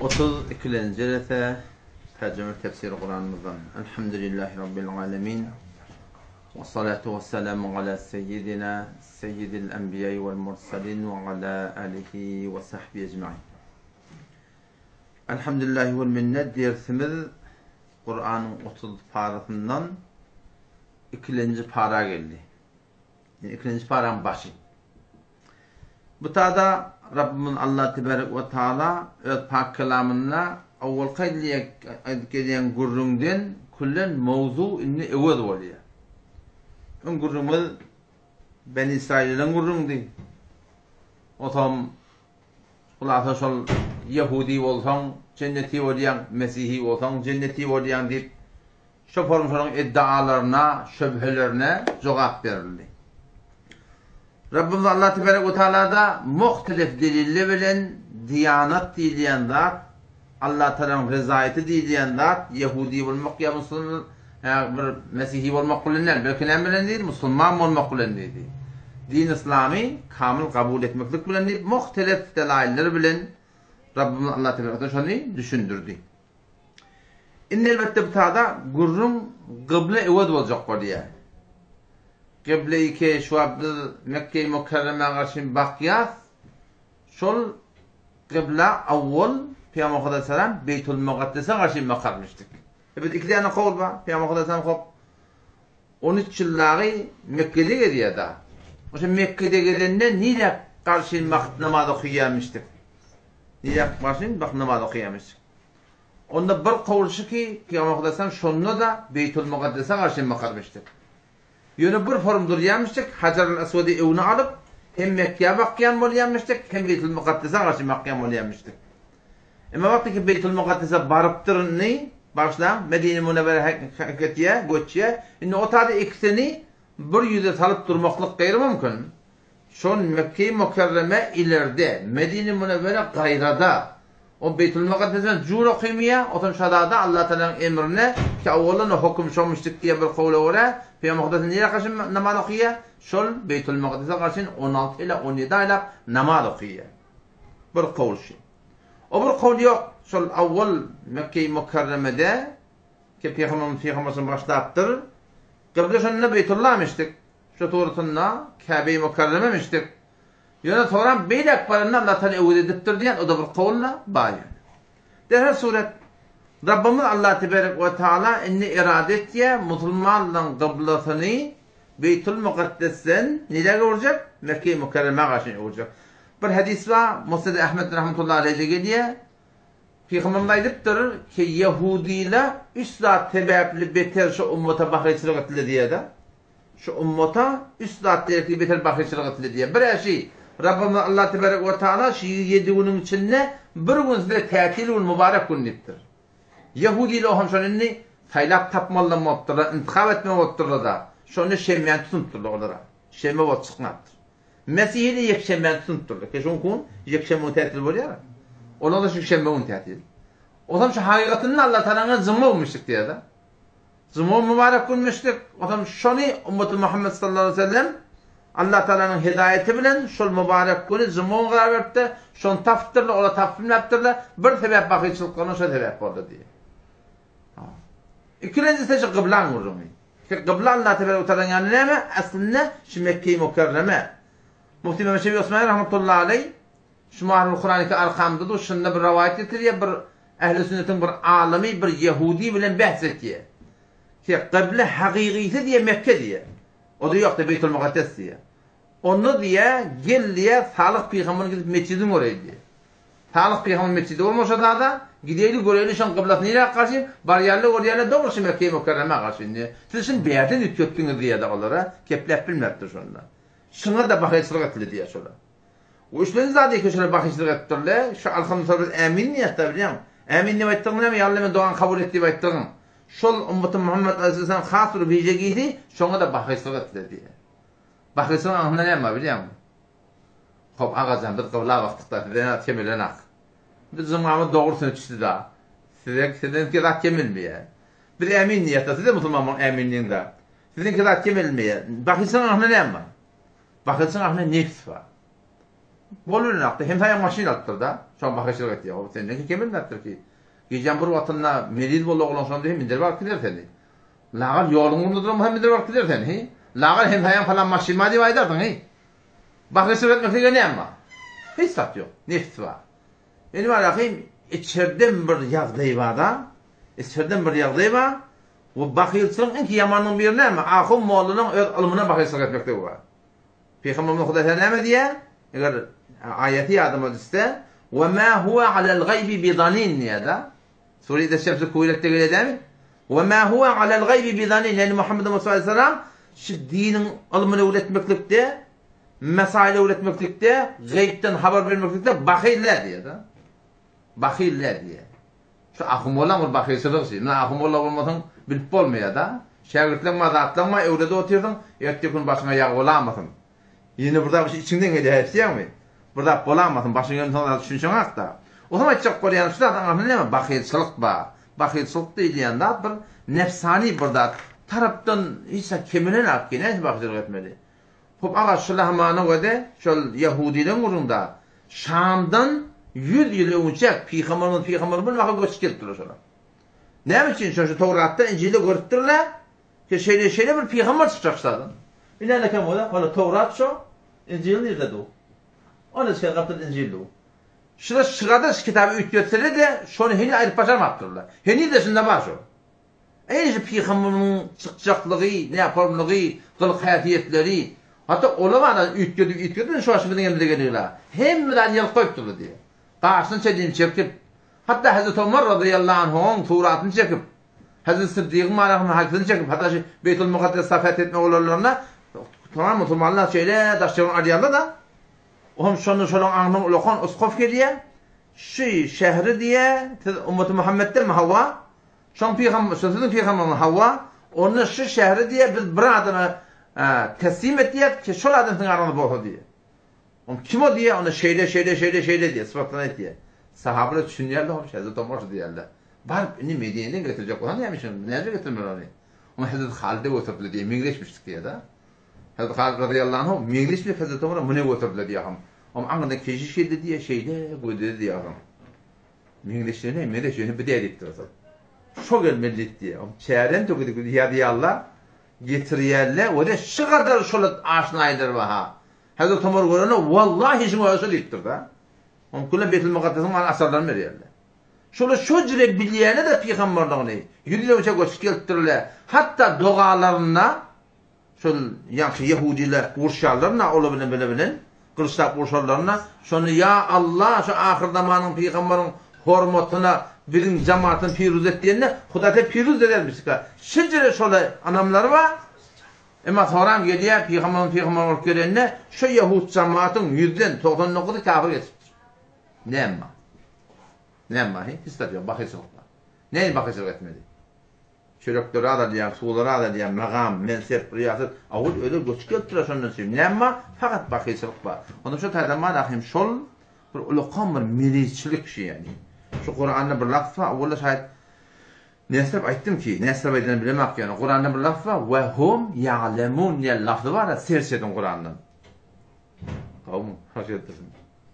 Otuz ikilenji jelese terjime tefsir Kuranymyzdan. Elhamdülillahi Rabbil alemin. Ve salatu ve selamu ala seyyidina seyyidil enbiya vel mursalin ve ala alihi ve sahbihi ecmain. Elhamdülillahi vel minnet dersimiz Kur'an'ın 30 parasından ikilenji para geldi. Yani ikilenji paranın başı. Bu tada Rabbimiz Allah Tebarek we Taala öz pak kelamynda owalky aýdyp gelýän gürrüňden küllen mowzu indi öwez bolýar. Öň gürrüňimiz Beni Israiliň gürrüňdi. Otam hulasa şol ýehudi bolsaň jenneti bolýaň, mesihi bolsaň jenneti bolýaň diýip Şo forumşalaryň iddialaryna, şübhelerine jogap berildi. Rabbimiz Allah Tebarek we Teala-da muhtelif deliller bilen diýanat diýilýän zat, Allah Tealanyň rezaýeti diýilýän zat ýehudi bolmak ýa musulman bir mesihi bolmak bilen däl, belki näme bilen diýdi? Musulman bolmak bilen diýdi. Din yslamy kamyl kabul etmeklik bilen diýip muhtelif delailler bilen Rabbimiz Allah Tebarek we Teala şony düşündirdi. Indi elbetde bu tada gürrüň gybla öwez boljak bolýar. Gybla ki şu wagt biz Mekge-i Mükerremä garşy bakýas, şol gybla awwal Pygamber Hudaý salam Beýtul Mukaddese garşy bakarmyşdyk. E biz iki däne kowul bar. Pygamber Hudaý salam hop 13 ýyl dagy Mekgede gezýär da. Oşa Mekgede gezende nirä garşy bakyp namaz okaýarmyşdyk? Nirä garşy bakyp namaz okaýarmyşdyk? Onda bir kowul şu ki, Pygamber Hudaýsan şonda-da Beýtul Mukaddese garşy bakarmyşdyk. Ýöne bir forum durýarmyşdyk, Hajarul Aswady öwne alyp, hem Mekgä bakýan bolýarmyşdyk, hem Beýtul Mukaddese garşy bakýan bolýarmyşdyk. Emma wagty ki Beýtul Mukaddese barypdyr indi, bagyşlaň, Medine Munewwere hereket etýär, göçýär. Indi o taýda ikisini bir ýüze salyp durmaklyk gaýry mümkin. Şol Mekge-i Mükerreme ilerde, Medine Münewwere gaýrada. O Beýtul Mukaddesden jur okymýar, otam şazada Allah Tagalanyň emrine ki awwalan hokum şomuşdyk diýen bir kowla görä, Pygamber Mukaddes nirä garşy namaz okaýar? Şol Beýtul Mukaddese garşy 16 ila 17 aýlap namaz okaýar. Bir kowl şu. O bir kowl ýok, şol awwal Mekge-i Mükerremede ki Pygamberimiz Pygamberimiz başlapdyr. Gybla şonda Beýtullah mişdik. Şu suratynda Käbe-i Mükerreme mişdik. Ýöne soran beýläk baranda Allah Taala öwez edipdir diýen o-da bir kowul-da bar ýöne. Derhal surat Rabbymyz Allah Teberek we Taala indi irade etýär musulmanlaryň gyblasyny Beýtul Mukaddesden nirä öwürjek? Mekge-i Mükerremä garşy öwürjek. Bir hadys bar, Musned Ahmed rahmetullahi aleýhde gelýär. Pygamberimiz aýdypdyr ki, Ýehudylar üç zat sebäpli beter şu ummata bahyçylyk etdiler diýýär-de. Şu ummata üç zat gerekli beter bahyçylyk etdiler diýýär. Bir şi, Rabbymyz Allah tebarek we taala şu ýedi günüň içinde bir gün size tätil gün, mübarek gün diýipdir. Ýehudylar hem şony indi saýlap tapmalydan bolupdyrlar, intihap etmeli bolupdyrlar-da. Şony şenbäni tutunypdyrlar olara. Şenbe bolup çykmapdyr. Mesihili ýekşenbäni tutunypdyrlar. Ki şoň kun ýekşenbe gün tätil bolýar. Olar-da şu şenbe gün tätil. Otam şu hakykatynda Allah Tagalaň juma müşrik diýýär-de. Juma mübarek gün müşrik. Otam şony ummaty Muhammed sallallahu aleyhi ve sellem Allah Tagalaň hidaýeti bilen şol mübarek güni juma gün karar beripdi. Şony tapypdyrlar, olar tapyp bilmäpdirler. Bir sebäp bakyçylyklaryna şo sebäp boldy diýýär. Ikilenjisi şu gyblaň gürrüňi. Ki gybla Allah tebarek we taalaň ýanynda näme? Aslynda şu Mekge-i Mükerreme. Mufti Mehmet Şefi Osmani rahmetullahi aleý şu Mahrul Kur'an iki arkamda dur, şunda bir rowaýat getirýär, bir ähli sünnetiň bir alymy bir ýehudi bilen bähs etýär. Ki gybla hakykysy diýe Mekke diýe. O-da ýok diýe Beýtul Mukaddes diýe. Onda diýe gel diýe Salyh pygamberiň gidip metjidini göreýli diýe. Salyh pygamber metjidi bolmasa zada, gideýli göreýli şoň gyblasy nirä garşy, barýarlar görýärler dogry şu Mekge-i Mükerremä garşy indi. Siz şuny bärden üýtgetdiňiz diýýärler olara, kepläp bilmepdir şonda. Şuňa-da bahyçylyk etdi diýýär şolar. We üçlenji zady eken şolar bahyçylyk edipdirler, şu alhamdulillah biz ämin diýýäs-dä bilýäňmi? Ämin diýip aýtdygyň näme, ýa Alla men dogany kabul et diýip aýtdygyň. Şol ymmaty Muhammet aleýhissalam has bir wije giydi, şoňa-da bahyçylyk etdiler diýýär. Bahyçylygyň aňyrsynda näme bar bilýäňmi? Hop agajan biz gybla bakdykda sizden zat kemelenak. Biz jymgamyz dogrusyny çyda. Size siziňki zat kemelmeýär. Biz ämin diýýäs-de siz-de musulman boluň ämin diýiň-de. Siziňki zat kemelmeýär. Bahyçyň aňyrsynda näme bar? Bahyçyň aňyrsynda nebs bar. Bol bilenakda hemsaýaň maşyn alypdyr-da. Şoňa bahylçylyk etýär. O senden kim bilmepdir ki. Gijäň bir wagtynda meriz boldy oglan şonda hem mindirip alyp gider seni. Lagal ýoluň ugrunda duran bolsa mindirip alyp gider seni, hi. Lagal hemsaýaň palan maşyn bar diýip aýdarsyň, hi. Bahylçylyk etmeklige näme bar? Hiç zat ýok. Nefs bar. Indi bar ahym içerden bir ýagdaý bar-da. Içerden bir ýagdaý bar. Bu bahylçylygyň iň ýamanynyň biri näme? Ahun mollanyň öz ylmyna bahylçylyk etmekligi bar. Pygamberimiz Hudaý Teala näme diýýär? Eger aýaty ýadyma düşse, "Ve ma huwa alel gaybi bi zanin" diýýär-de. Sure-i Şemsi Kuwiletde gelýär dämi? "Ve ma huwa alel gaybi bi zanin" ýagny Muhammed Mustafa aleyhisselam şu diniň ylmyny öwretmeklikde, mesail öwretmeklikde, gaýypdan habar bermeklikde bahyl däl diýýär-de. Bahyl däl diýýär. Şu ahun-mollaň bir bahylçylygy şi. Mine ahun-molla bolmasaň bilip bolmaýar-da. Şägirtleň bar, zatlaň bar, öwredip otyrsyň, ertir gün başyňa ýag bolamasyn. Ýene bir zat içiňden gelýär, hepsiýäňmi? Bir zat bolamasyn, başyňa gelensoň zat düşünşeňak-da. Otam aýtjak bolýanym şu zadyň aňyrsynda näme bahylçylyk bar. Bahylçylyk diýilýän zat bir nefsani bir zat. Tarapdan hiç zat kemelenak ki, näçe bahylçylyk etmeli? Hop aga şu lahmanyň özi şol ýahudylaryň gurrunda Şamdan ýüz ýyl öňçäk pygamberimiz pygamber bolmaka göçüp gelipdirler şolar. Näme üçin şo şu Towratda Injilde görüpdirler ki şeýle şeýle bir pygamber çykjak şadan. Ine eken bolsa hany Towrat şo Injil nirde du? Ony şeýle gapdal Injil du. Şular şygada şu kitaby üýtgetseler-de şony heniz aýryp başarmapdyrlar. Heniz-de şunda bar şo. Eý şu pygamberimiň çykjaklygy, näformlygy, gylyk-häsiýetleri, hatda olar barada üýtgedip üýtgedip şu wagt biziň elimize gelýär. Hemme zady ýazyp goýupdyrlar diýýär. Gaşyny çenini çekip, hatda Hezreti Omar razyýallahu anhuň suratyny çekip, Hezreti Syddygyň manasyny hakysyny çekip, hatda şu Beýtul Mukaddesde feth etmek bolanlarynda tamam musulmanlar şeýle daş-töwerek alýarlar-da, ohm şonda şolaryň aňyndan ulakan uskow gelýär. Şu şähri diýýär, siz ummaty Muhammetdenmi hawa? Şoň pygamber, şo siziň pygamberňiz hawa, onda şu şäheri diýýär, biz bir adama teslim etýäs ki, şol adam siziň araňyzda bolsa diýýär. Oň kim o diýýär, onda şeýle, şeýle, şeýle, şeýle diýýär, sypatlaryny aýtýar. Sahabalar düşünýärler, hop, Hezreti Omar şu diýýärler. Baryp, indi Medineden getirjek bolsaň näme üçin, näme getirmeli ony? Oňa Hezreti Halide götürdiler diýýär, meňzeşmişdik diýýär-de. Hezreti Halid razyýallahu anhu meňzeşmiş Hezreti Omara muny götürdiler diýýär. Oň aňyrdan keşiş geldi diýýär, şeýle gözledi diýýär. Meňzeşligine meňzeş ýöne bir däl diýipdir ozal. Şo gelmeli diýip diýýär. Oň çärem töküdi ýazýarlar, getirýärler we-de şu gadar şol aşnaýlar bar ha. Hazreti Omar görende wallahi şuň özi şo diýipdir-de. Oň küle Beýtul Mukaddesiň maňa asarlaryny berýärler. Şolar şo jüre bilýärler-de pygamberligini. Ýüzlerçe göçüp gelipdirler. Hatda dogalarynda Şol ýagşy ýehudylar urşarlar-na olar bilen bile bilen, gylyçlap urşarlar-na, şonda Ýa Alla, şu ahyrzamanyň pygambaryň hormatyna biziň jamatyny piruz et diýende, Hudaý Teala piruz edermişka. Şinjere şola ynamlary bar. Emma soram gelýär, pygambaryň pygambar bolup gelende, şo ýehud jamatyň ýüzden 99-y kafir geçipdir. Näme bar? Näme bar? Hiç zat ýok, bahylçylyk bar. Näme bahylçylyk etmeli? Çörekleri azaldýar, suwlary azaldýar, magam, mensep, ryýasat, awul öle göçüp gelipdirler şondan üçin. Näme bar? Fakat bahylçylyk bar. Onda şo taýdan bar hem şol bir ulakan bir meliçilik şu ýani. Şu Kuranda bir lafz bar, owalla şaýat Näsirap aýtdym ki, näsirap aýdanymy bilemok ýöne Kuranda bir lafz bar, we hum ýa'lemun diýen lafzy bar, serç ediň Kurandan. Gowmy? Hoş gelipdirsiň.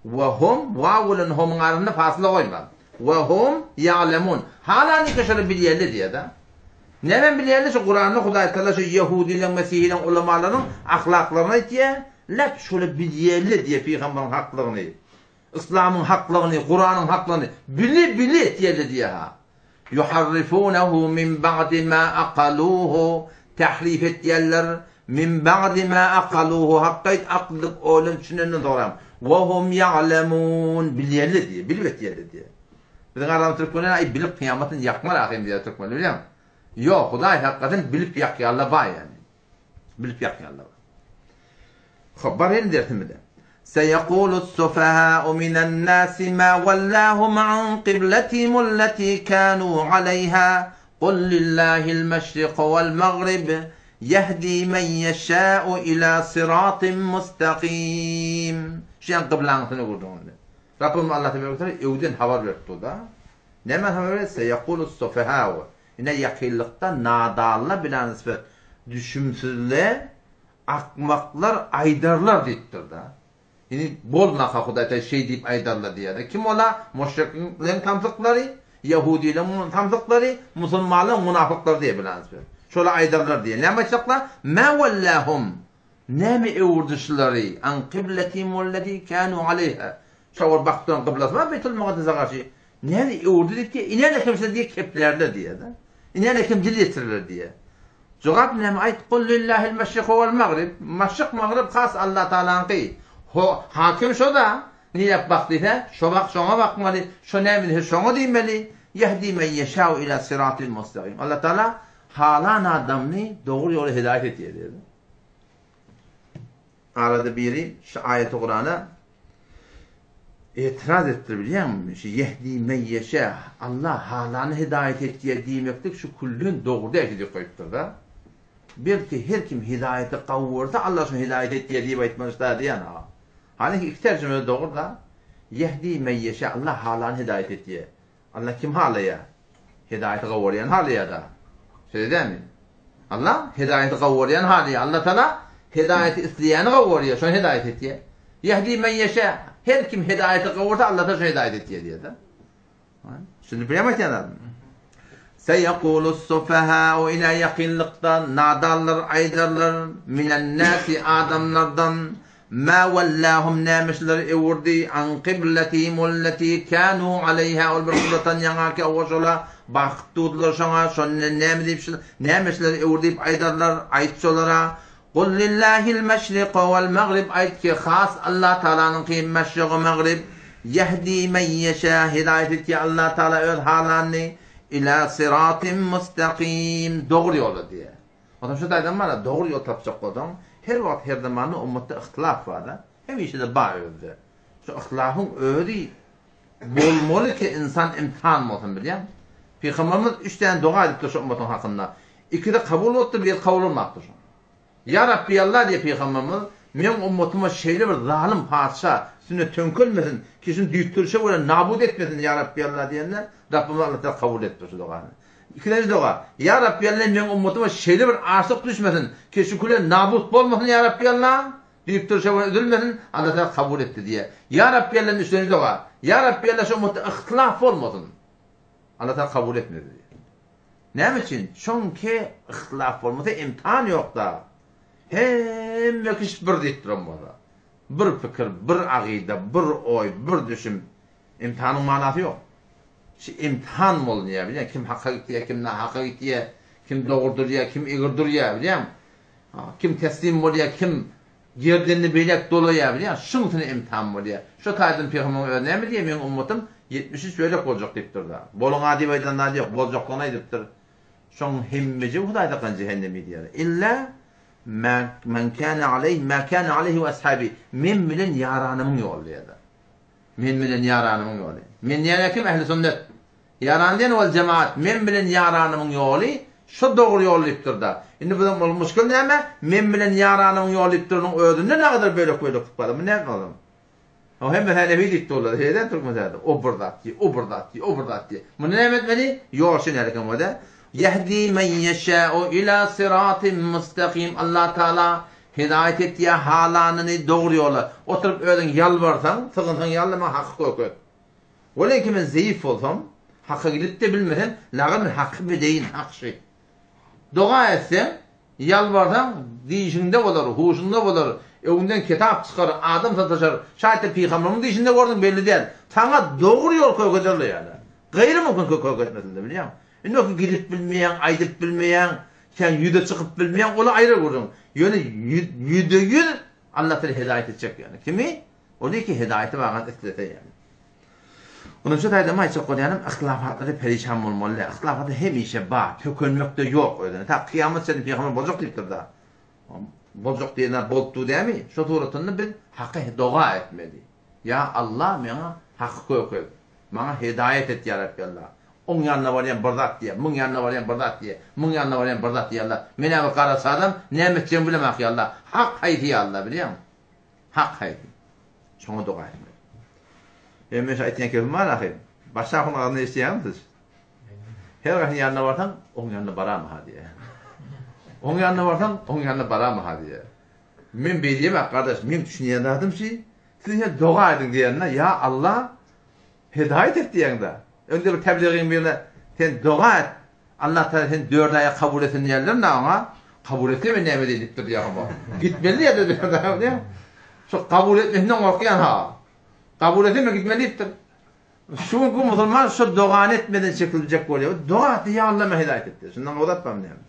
We hum, waw bilen humyň arasynda fasyla goýmaň. We hum ýa'lemun. Halaniki şony bilýärler diýýär-de. Näme bilýärler? Şu Kuranda Hudaý Tagala şu ýehudileň, mesihileň ulamalarynyň ahlaklaryny aýtýar. Lep şony bilýärler diýýär pygamberiň haklygyny. Yslamyň haklygyny, Kuranyň haklygyny bile-bile etýärler diýýär-ha. Ýuharrifunehu min ba'di ma aqaluhu, Tahrif etýärler, min ba'di ma aqaluhu, hakgaýt aklyk oýlanyp düşünenden soňra, we hum ýa'lemun, bilýärler diýýär, bilip etýärler diýýär. Biziň aramyzda türkmenler aý bilip kyýamatyny ýakmar ahyryn diýýär türkmenler bilýäňmi? Ýok, Hudaý hakykatyn bilip ýakýarlar bar ýani. Bilip ýakýarlar. Hop, bar dersimize. Seyekulu sufaha'u minen nasi ma wallahum an qiblatihim allati kanu aleyha. Kul lillahil meşriku vel mağrib yehdi men yeşâ'u ila sıratın mustakim. Şu ýan kyblaňsyny gördüň. Rabbim Allah tebaraka öwden habar berip dur-da. Näme habar berdi? Seyekulu sufaha'u. Ine ýakynlykda nadanlar bilen nisbet düşümsizler, akmaklar aýdarlar diýipdir-de. Indi bolmaka Hudaý Taala şeý diýip aýdarlar diýýär. Kim ola? Müşrikleň samsyklary, ýahudileň samsyklary, musulmanlaryň munafyklary diýip bileris biz. Şolar aýdarlar diýýär. Näme aýtjaklar? Mä wellahum Näme öwürdi şulary an kybletihimul leti kanu aleýha. Şo bir bakyp duran kyblasy bar Beýtul Mukaddese garşy. Näme öwürdi diýip diýýär. Ine kim şeý diýip keplärler diýýär-de. Ine kim dil ýetirirler diýýär. Jogap näme aýt Kul lillahil meşriku wal magrib. Maşryk magrib has Allah Tagalaňky. Ho hakim şo-da. Nirä bak diýse, şo bak şoňa bakmaly, şo näme diýse şoňa diýmeli. Ýehdi men ýeşau ila siratil mustagim. Allah Tagala halan adamyny dogry ýola hidaýat etýär diýýär. Arada biri şu aýaty Kurana etiraz etdir bilýäňmi? Şu ýehdi men ýeşe Allah halany hidaýat etýär diýmeklik şu küllen dogry däl diýip goýupdyr-da. Belki her kim hidaýaty gawy görse Allah şony hidaýat etýär diýip aýtmaly şda diýen ha. Hany iki terjime dogry-da. Ýehdi men ýeşe Allah halany hidaýat etýär. Allah kim halaýar? Hidaýaty gawy görýän halaýar-da. Şeýle dälmi? Allah hidaýaty gawy görýän halaýar. Allah Taala hidaýaty isleýäni gawy görýär, şony hidaýat etýär. Ýehdi men ýeşe, her kim hidaýaty gawy görse Allah Taala şony hidaýat etýär diýýär-de. Şuny bilýärmi aýtýan zadym? Seýekulus sufahau ine ýakynlykda nadanlar aýdarlar, minen nasi adamlardan, Ma wellahum näme şulary öwürdi, an kybletihimul-leti kanu aleýha ol bir kybladan ýaňaky owa şola bakyp durdular şoňa, şondan näme diýip şul näme şulary öwürdi diýip aýdarlar, aýt şolara, Kul lillahil meşriku wal magrib aýt ki has Allah Tagalanyňky meşrigu magrib, ýehdi men ýeşä hidaýat etýär Allah Tagala öz halanyny ila syratyn mustakym dogry ýola diýýär. Onsoň şu taýdan bar-a, dogry ýol tapjak bolsaň, her wagt, her zamanda ummatda yhtylaf bar-da. Hemişe-de bar özde. Şu yhtylafyň özi bolmaly ki, ynsan imtihan bolsun, bilýäňmi? Pygamberimiz üç däne doga edipdir şu ummatyň hakynda. Ikisi kabul bolupdyr, biri kabul bolmapdyr şoň. Ýa Rabbi Alla diýýär pygamberimiz, meň ummatyma şeýle bir zalym patyşa üstüne töňkelmesin, ki şuny düýpdürişe görä nabut etmesin, ýa Rabbi Alla diýende, Rabbimiz Alla Tagala kabul edipdir şu dogany. Ikilenji doga, Ýa Rabbi Alla meň ummatyma şeýle bir açlyk düşmesin, ki şu küle nabut bolmasyn Ýa Rabbi Alla, diýip durşa we üzülmesin, Alla Tagala kabul etdi diýýär. Ýa Rabbi Alla üçlenji doga, Ýa Rabbi Alla şu ummatda yhtylaf bolmasyn. Alla Tagala kabul etmedi diýýär. Näme üçin? Çünki yhtylaf bolmasa imtihan ýok-da. Hemme kişi bir diýip duran bolsa. Bir pikir, bir agyda, bir oý, bir düşüm. Imtihanyň manasy ýok. Şu imtihan bolunýar, bilýäň, kim haka gitýär, kim nahaka gitýär, kim dogry durýar, kim egri durýar, bilýäň. Kim teslim bolýar, kim gerdenini beýläk dolaýar, bilýäň, şuňusyna imtihan bolýar. Şu taýdan pygamberyň özi näme diýýär, meň ummatym 73 bölek boljak diýipdir-de. Boluň-a diýip aýdan zady ýok, boljakdygyny aýdypdyr. Şoň hemmejigi Hudaý takan jähennemi diýýär. Illa men kana aleýhi, ma kana aleýhi we ashabi, men bilen ýaranymyň ýoly diýýär. Men bilen ýaranymyň ýoly. Men diýen kim? Ähli sünnet. Ýaran diýen wal jemaat. Men bilen ýaranymyň ýoly şo dogry ýol diýipdir-da. Indi biziň ol muşkil näme? Men bilen ýaranymyň ýoly diýip duranyň özünde nägadar bölek-bölek çykyp barýar. Bu näme olam? O hemme hänefi diýip durlar. Şeýle türkmen sözde. O bir zat diýip, o bir zat diýip, o bir zat diýip. Muny näme etmeli? Ýol şeýle eken bolýar. Ýehdi men ýeşâ'u ila syratyn mustaqim. Allah Taala Hidaýat etýär halanyny dogry ýola. Oturyp özüň ýalbarsaň, sygynsaň ýa Alla maňa haky görkez. Weleýki men zeýif bolsam, haka gidip-de bilmesem, laga men haky bileýin, hak şy. Doga etseň, ýalbarsaň, dişiňde bolar, huşuňda bolar, öňüňden kitap çykar, adam sataşar, şaýat-da pygamberimiň dişinde gördüň belli däl. Saňa dogry ýol kökezerler ýaly. Gaýry mümkin kökezmesin-de bilýäňmi? Indi oky gidip bilmeýäň, aýdyp bilmeýäň, Sen ýüze çykyp bilmeýäň, ol aýry gürrüň. Ýöne ýüzde-ýüz Allah seni hedaýat etjek ýöne. Kimi? Ony ki hedaýaty bagan islese ýöne. Onuň üçin taýdan aýtjak bolýanym, yhtylafatlarda perişan bolmaly däl. Yhtylafatlar hemişe bar, tökenmek-de ýok özüne. Ta kyýamat çenli pygamber boljak diýipdir-da. Boljak diýen zat bolupdy dämi? Şo suratynda biz Haka doga etmeli. Ýa Allah meňa haky kökez. Maňa hedaýat et ýa Rabbi Allah. Oň ýanyna barýan bir zat diýýär, muň ýanyna barýan bir zat diýýär, muň ýanyna barýan bir zat diýýär Allah. Men-ä bir garaçy adam, näme etjegimi bilemok ýa Allah. Hak haýsy ýa Allah bilýäňmi? Hak haýsy? Şoňa doga etmeli. Ýa men şu aýtýan kepim bar ahy. Başga ahunyň agzyndan eşidýäňmi siz? Her haýsynyň ýanyna barsaň, oň ýanyna baramyha diýýär. Oň ýanyna barsaň, oň ýanyna baramyha diýýär. Men beý diýemok gardaş, meň düşünýän zadym şi. Siz ýa doga ediň diýende, ýa Allah hidaýat et diýeňde. Öňde bir tebligiň birine sen doga et. Allah Taala seni dört aýa kabul etsin diýerler na oňa. Kabul etse men näme diýip diýipdir diýýär oňa. Gitmeli diýýär diýýär. Şu kabul etmesinden gorkýan ha. Kabul etse men gitmeli diýipdir. Şu günki musulman şu dogany etmeden çekiljek bolýar. Doga et ýa Allah men hidaýat et diýýär. Şundan uzatmam näme.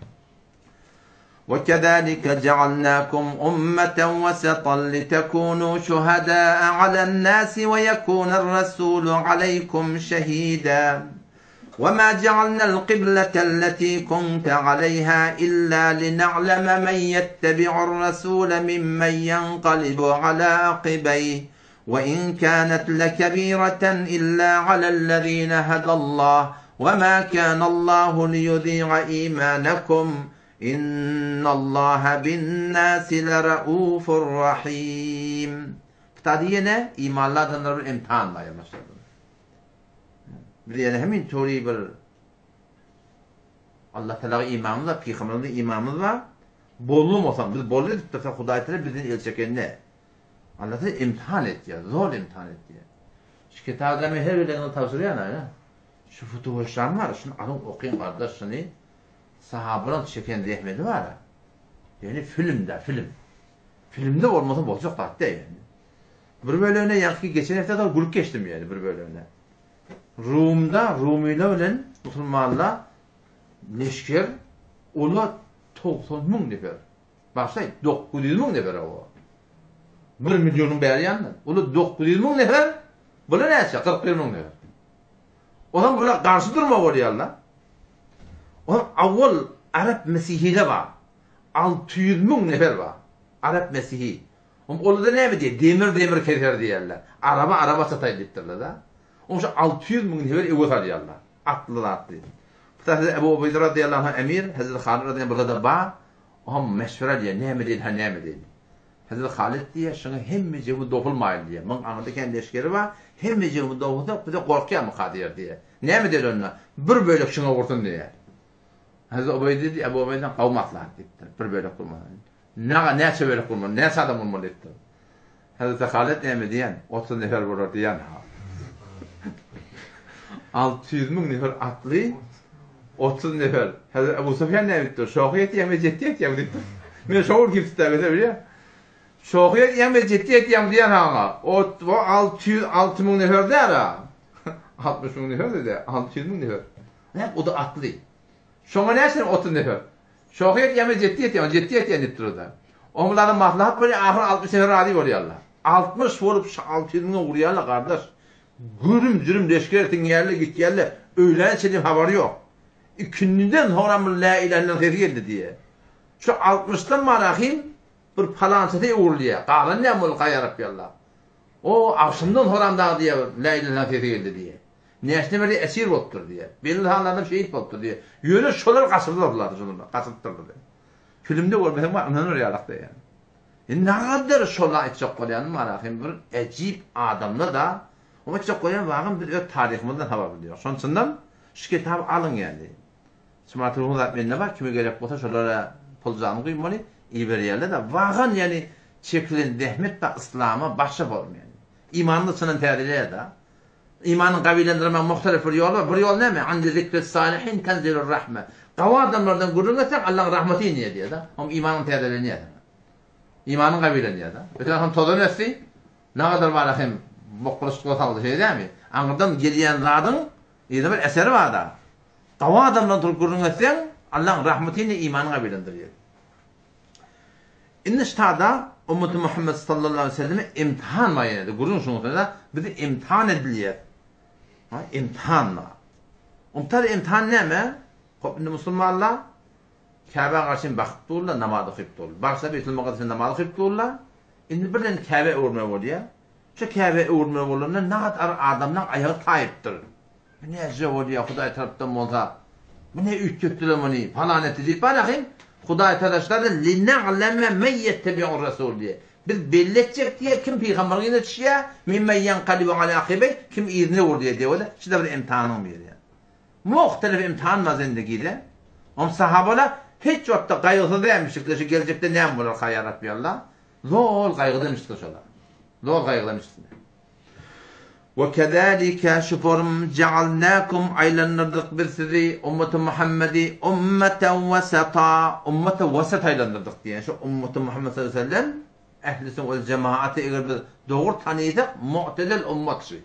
وَكَذَٰلِكَ جَعَلْنَاكُمْ أُمَّةً وَسَطًا لِتَكُونُوا شُهَدَاءَ عَلَى النَّاسِ وَيَكُونَ الرَّسُولُ عَلَيْكُمْ شَهِيدًا وَمَا جَعَلْنَا الْقِبْلَةَ الَّتِي كُنْتَ عَلَيْهَا إِلَّا لِنَعْلَمَ مَنْ يَتَّبِعُ الرَّسُولَ مِمَّنْ يَنْقَلِبُ عَلَى عَقِبَيْهِ وَإِنْ كَانَتْ لَكَبِيرَةً إِلَّا عَلَى الَّذِينَ هَدَى اللَّهُ وَمَا كَانَ اللَّهُ لِيُضِيعَ إِيمَانَكُمْ إِنَّ اللَّهَ بِالنَّاسِ لَرَءُوفٌ رَحِيمٌ Bu taýda ýene imanly adamlara bir imtihan bar ýa-da. Biz ýene hemin töri bir Allah Teala imanymyz bar, pygamberimize imanymyz bar. Bolly bolsak, biz bolly edip dursak Hudaý Teala bizden el çekende. Allah Teala imtihan etýär, zor imtihan etýär. Şu kitaby men her biriniňize tabşyrýan aýna. Şu Futuhul Şam bar, şuny alyň okyň gardaş, şuny sahabalaryň çeken zähmeti bar. Ýöne film-de, film. Filmde bolmasa boljak zat däl ýöne. Bir bölegine ýaňky geçen hepde de gülüp geçdim ýöne bir bölegine. Rumda rumylar bilen musulmanlar leşger olar 90 müň nefer. Başlaý 900 müň nefer o. 1 milyonyň bäri ýanynda. Olar 900 müň nefer, bular näçe? 41 müň nefer. Olam bular garşy durma bolýarlar. Olam awwal arap mesihiler bar. 600 müň nefer bar. Arap mesihi. Olam olarda näme diýýär? Demir demir keser diýýärler. Araba araba çataý diýipdirler-de. Oň şu 600 müň nefer öwe salýarlar. Atly zatly. Bu tarapda Ebu Ubeýde radyýallahu anh emir, Hezreti Halid radyýallahu anh burada-da bar. Oňam meşwere diýýär, näme diýeli, ha näme diýeli. Hezreti Halid diýýär, şuňa hemmejigimiz dopulmaýly diýýär. Muň aňyrda kän leşgeri bar, hemmejigimiz dopulsak bize gorkýarmyka diýer diýýär. Näme diýeli onda? Bir bölek şuňa gursun diýýär. Hezreti Ubeýde diýýär, Ebu Ubeýde gowy maslahat diýipdir. Bir bölek gurmaly. Naga näçe bölek gurmaly, näçe adam gurmaly diýipdir. Hezreti Halyt näme diýen? 30 nefer bolar diýen. 600 müň nefer atly 30 nefer. Hezreti Ebu Sufýan näme diýipdir? Şohy etýäňmi, jetdi etýäňmi diýipdir. Men şo gün kimsi tägese bilýär. Şohy etýäňmi, jetdi etýäňmi diýen aňa. O 606 müň nefer däl ha. 60 müň nefer dedi. 600 müň nefer. Näme o da atly. Şoňa näçe 30 nefer? Şohy etýäňmi, jetdi etýäňmi? Jetdi etýän diýipdir o da. Oňlara maslahat bolýar, ahyry 60 nefer razy bolýarlar. 60 bolup şu 600 müňe urýarlar gardaş. Gürüm-jürüm leşger siňýärler, gitýärler. Öýläne çenli habary ýok. Ikindiden soňram bir lä ilähe illallah sesi geldi diýýär. Şu altmyşdan barahym bir palançasy öwrülýär. Galan näme boldy gaýaryp ýalla. O agşamdan soňram dagy diýýär, lä ilähe illallah sesi geldi diýýär. Näçe nefer esir bolupdyr diýýär. Belli sanlardan şehit bolupdyr diýýär. Ýöne şolar gaçyrdylar şolar, gaçyrypdyrlar. Filmde görmeseň bar ynanar ýalak diýýär. Indi nagadar şola aýtjak bolýanym bar ahym bir ejip adamlar da oňa aýtjak bolýan wagym biz öz taryhymyzdan habar bilýär. Şonuň üçinem şu kitaby alyň ýaly. Smartfon zat mende bar kime gerek bolsa şolara pul jany guýmaly iberýärler de wagan ýaly çekilen zähmet bar yslama başa bolmaýar. Imanyň içinden täzeleýär da. Imanyň gawilendirmegiň muhtelif bir ýoly bar. Bir ýol näme? Inde zikris salihin tenzilur rahme. Gawy adamlardan gürrüň etseň Allaň rahmeti inýär diýýär-de. Oň imanyň täzelenýär saňa. Imanyň gawilenýär-de. Öten hem tozan ösdi. Nagadar bar hem boklaşyk saldy şeý dämi? Aňyrdan gelýän zadyň ýene bir eseri bar-da. Gawy adamdan turup gürrüň etseň Allaň rahmeti inýär, imanyň gawilendirýär. Indi ştada Ummeti Muhammed sallallahu aleyhi ve selleme imtihan bar ýene-de. Gürrüň şunuň üstünde, bizi imtihan edilýär. Ha, imtihan bar. Umtar imtihan näme? Hop indi musulmanlar Käbä garşy bakyp durlar, namaz okyp durlar. Barsa Beýtul Mukaddesde namaz okyp durlar. Indi birden Käbä öwürme bolýar. Şu Käbä öwürme bolanda nagat ar adamlaň aýagy taýypdyr. Bu näce bolýar, Hudaý tarapdan bolsa, bu ne üýtgetdiler muny, falan etdi diýip barahym, Hudaý taraşlady, lina'leme men ýettebi'ur rasul diýýär. Biz belli etjek diýýär, kim pygamberiň yzyna düşýär, mimmen ýenkalibu ala akibey, kim yzyna öwrülýär diýýär, o-da, şu-da bir imtihanyň biri diýýär. Muhtelif imtihan bar zendigide. Oň sahabalar hiç wagtda gaýgysyz dälmişikler, şu geljekde näme bolarka ýa Rabbi Allah, zol gaýgyda imişdir şolar. Zor gaýgylaryň içinde. We kezalike şu form ja'alnakum aýlandyrdyk biz sizi ummeti Muhammedi ummeten wesata ummete wesat aýlandyrdyk diýen şu ummeti Muhammed sallallahu aleyhi ve sellem ehli sünnet wel cemaaty eger biz dogry tanysak mu'tedil ummat şu.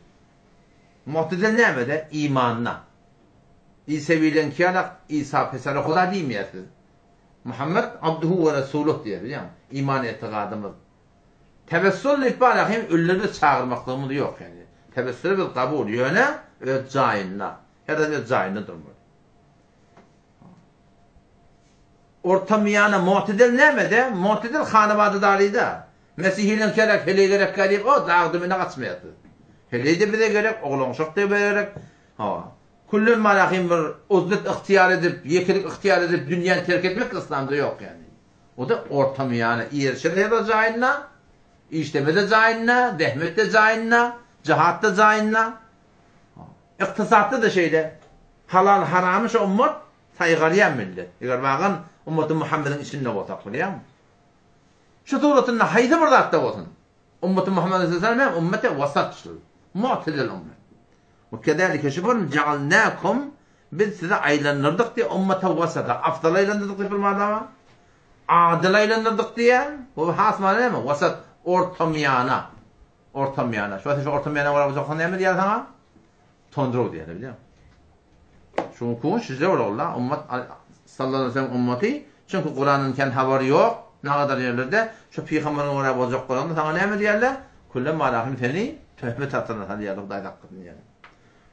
Mu'tedil nämede? Imanda. İsewileňki ýalak İsa peseri Huda diýmeýär siz. Muhammed abduhu we resuluh diýýär bilýäňmi? Iman etigadymyz. Tewessül diýip bar hem ölüleri biz çagyrmaklygymyz ýok ýani. Tewessüli biz kabul ýöne öz jaýynda. Her zat öz jaýynda durmaly. Orta miýana mu'tedil nämede? Mu'tedil hanabada daryda. Mesihileň kerek heleý gerekkä diýip o dag dümene gaçmaýar siz. Heleý-de bize gerek, oglan-uşak-da bize gerek. Hawa. Küllen malahym bir uzlet ygtyýar edip, ýekelik ygtyýar edip dünýäni terk etmek yslamda ýok ýani. O-da orta-miýana ýerşer her bir jaýynda, işleme-de jaýynda, zähmet-de jaýynda, jihat-da jaýynda. Ykdysatda-da şeýle. Halal-haramy şu ummat saýgarýan millet. Eger bagan ummaty Muhammediň içinde bolsak, bilýäňmi? Şu suratynda haýsy bir zatda bolsun, ummaty Muhammed aleyhisselam hem ummete wasat şul. Mu'tedil ummet. We kezalike şu bir ja'alnakum Biz sizi aýlandyrdyk diýýär, ummata wasata, afdal aýlandyrdyk diýip bir many bar. Adyl aýlandyrdyk diýýär. Bu has many näme? Wasat, ortamyýana. Ortamyýana. Şu wagt şu ortamyýana görä boljaksaň näme diýýär saňa? Tondrow diýýär, bilýäňmi? Şu hukugyň şije bolar, ummat sallallahu aleyhi ve sellem ummaty, çünki Kuranyň kän habary ýok, nagadar ýerlerde şu pygamberiň görä boljak bolanda saňa näme diýerler? Külle malahym seni töhmet astyna salýarlar, Hudaý saklasyn diýýärler.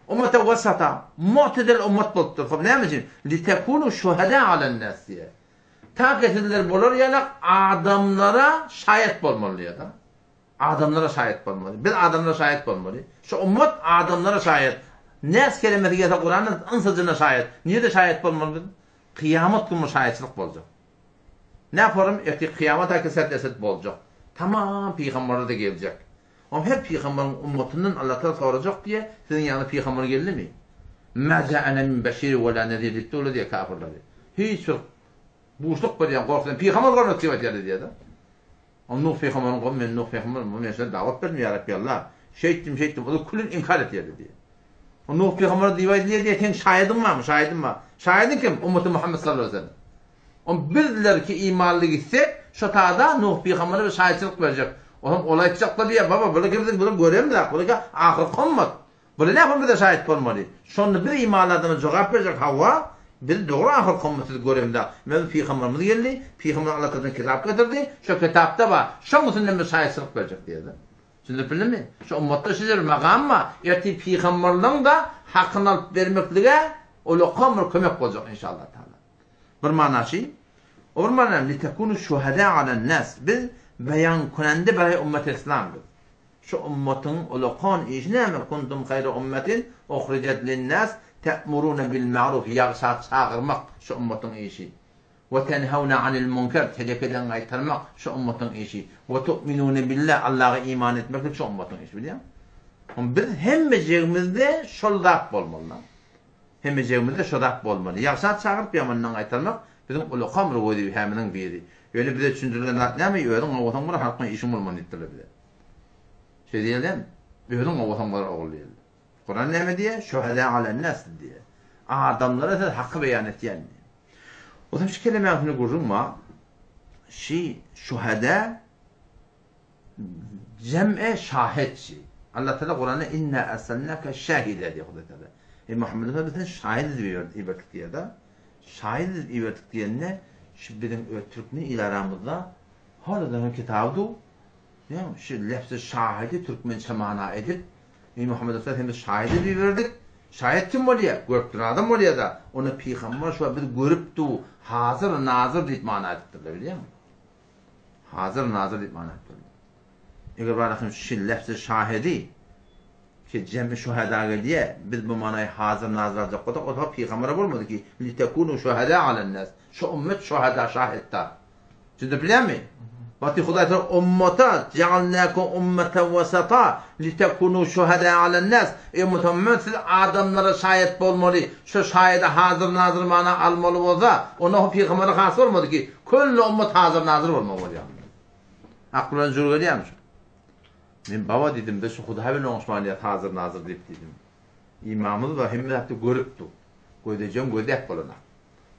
Ummete wesata, mu'tedil ummat bolupdyr. Hop, näme üçin? Litekunu şuhada alen-nas diýýär. Ta ki sizler bolar ýalak adamlara şaýat bolmaly diýýär-de. Adamlara şaýat bolmaly. Biz adamlara şaýat bolmaly. Şu ummat adamlara şaýat. Nas kelimesi gelse Kuranda ynsa-jyna şaýat. Nirede şaýat bolmaly biz? Kyýamat güni şaýatçylyk boljak. Ne forum ertir kyýamat aki sert eset boljak. Tamam pygamberler-de geljek. Oňa her pygamberiň ummatyndan Allatagala sorajak diýýär, siziň ýanyňyza pygamber geldimi? Mä ja'ana min beşirin we la nezir diýipdi olar diýýär kafirleri. Hiç bir buşluk berýän, gorkuzýan pygamber görmedik diýip aýdýarlar diýýär-de. Oňa Nuh pygamberiň gowy, men Nuh pygamber, men size dawat berdim ýa Rabbi Allah. Şeýtdim, şeýtdim, olar külün inkar etýärler diýýär. Oňa Nuh pygamber diýip aýdylýar diýýär, seň şaýadyň barmy? Şaýadym bar. Şaýadyň kim? Ummaty Muhammet sallallahu aleyhi ve sellem. Onda bizler ki imanly gitsek, şo tada Nuh pygambere bir şaýatçylyk berjek. Olam ol aýtjakda diýýär, baba bular ki biz bular göremzak, bular ki ahyrky ummat. Bular näme bize şaýat bolmaly? Şonda biz imanly adama jogap berjek, hawa, biz dogry ahyrky ummat sizi göremzak. Biziň pygamberimiz geldi, pygamber Allah tarapyndan kitap getirdi, şo kitapda bar, şoň üstünden biz şaýatçylyk berjek diýýär-de. Düşündirip bildimmi? Şu ummatda şeýle bir magam bar, ertir pygamberligiň-de hakyny alyp bermeklige ulakam bir kömek boljak inşallah taala. Bir manasy, o bir mana litekunu şuhada alen nas. Biz beýan kunende beraý ummet islam biz. Şu ummatyň ulakan işi näme? Kuntum hayra ummetin uhrijat linnas te'muruna bil ma'ruf ýagşa çagyrmak şu ummatyň işi. We tenhewne anil munker telekeden gaýtarmak şu ummatyň işi. We tu'minune billah Allaha iman etmeklik şu ummatyň işi bilýäňmi? Biz hemmejigimizde şol zat bolmaly. Hemmejegimizde şo zat bolmaly. Ýagşa çagyryp ýamandan gaýtarmak biziň ulakam bir wezipemiziň biri. Ýöne bize düşündirilen zat näme, özüň gowasaň bolar, halk bilen işiň bolmaly diýipdirler bize. Şeý diýerlermi? Özüň gowasaň bolar ogul diýerler. Kuran näme diýýär? Şuhada alennas diýýär. Adamlara siz haky beýan etýän diýýär. Ozam şu kelemäň üstünde gürrüň bar. Şi şuhada Jem'e şahitçi. Allah Teala Kuranda inna erselnake şahide diýýär Hudaý Teala. Eý Muhammed biz seni şahit edip iberdik diýýär-de. Şahit edip iberdik diýende şu biziň öz türkmen il aramyzda haladan kitaby du. Ýa şu lefzi şahidi türkmençe mana edip Eý Muhammed sen biz şahit edip iberdik. Şahit kim bolýar? Görüp duran adam bolýar-da. Ony pygamber şu biz görüp du, hazır, nazir diýip mana edipdirler, bilýäňmi? Hazyr nazyr diýip mana aýtdylar. Eger barasyn şu lefzi şahidi ki jem'i şuhada gelýär, biz bu manaýy hazyr nazyr aljak bolsak, o zaman pygambere bolmady ki, litekunu şuhada alennas. Şu ummet şuhada şahitda. Düşündirip bilýärmi? Wagty Hudaý Teala ummata ja'alnakum ummatan wasata litekunu şuhada alennas. Eý Muhammed siz adamlara şaýat bolmaly. Şu şaýada hazyr nazyr mana almaly bolsa, onda pygambere has bolmady ki, Külli ummat hazyr-nazyr bolmaly bolýar. Akyl bilen jür gelýärmi şu? Men baba diýdim, biz şu Hudaý bilen oňuşman diýýäs hazyr-nazyr diýip diýdim. Imamymyz bar, hemme zatda görüp dur. Gözejegiň gözläp bolanak.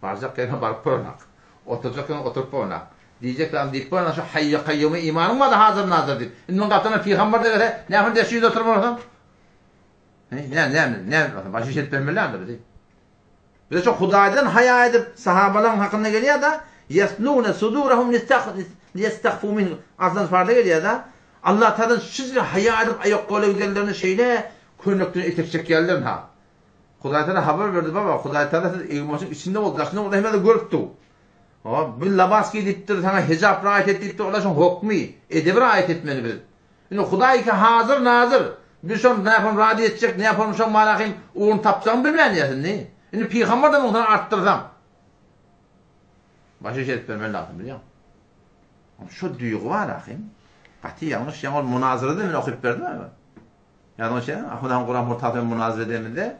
Barjak ýeriňe baryp bolanak. Oturjak ýeriňe oturyp bolanak. Diýjek zadyňy diýip bolanak. Şu Haýýa Kaýýuma imanyň bardy hazyr-nazyr diýip. Indi muň gapdalynda pygamber-de gelse, näme üçin deşi ýüzde oturyp bolsaň? He, näme, näme, näme, başy iş edip bermeli bizi. Bize şu Hudaýdan haýa edip, sahabalaryň hakynda gelýär-de, Yasnuna sudurahum liyastahfu min azdan farda gelýär-de, Allah Tagaladan şüzre haýa edip aýak-gola gidenlerini şeýle köýnekden etek çekýärler ha. Hudaý Tagala habar berdi baba, Hudaý Tagala siz egin-başyň içinde bolup, daşynda bolup hemme zady görüp dur. Hawa, bir labas giý diýipdir, saňa hijap raýat et diýipdir, olar şoň hokmy, edebi raýat etmeli biz. Indi Hudaý ki hazyr nazyr. Biz şony näpom razy etjek, näpom şoň marahym ugruny tapjagyny bilmän ýas indi. Indi pygamberden muny artdyrsaň. Başy iş edip bermeli lazym bilýäň. Şu duýgy bar ahym. Gaty ýalňyş ýaňy ol munazyrada men okyp berdim ama. Ýalňyş ýa, Hudaýyň Kuran portaly bilen munazara edemizde,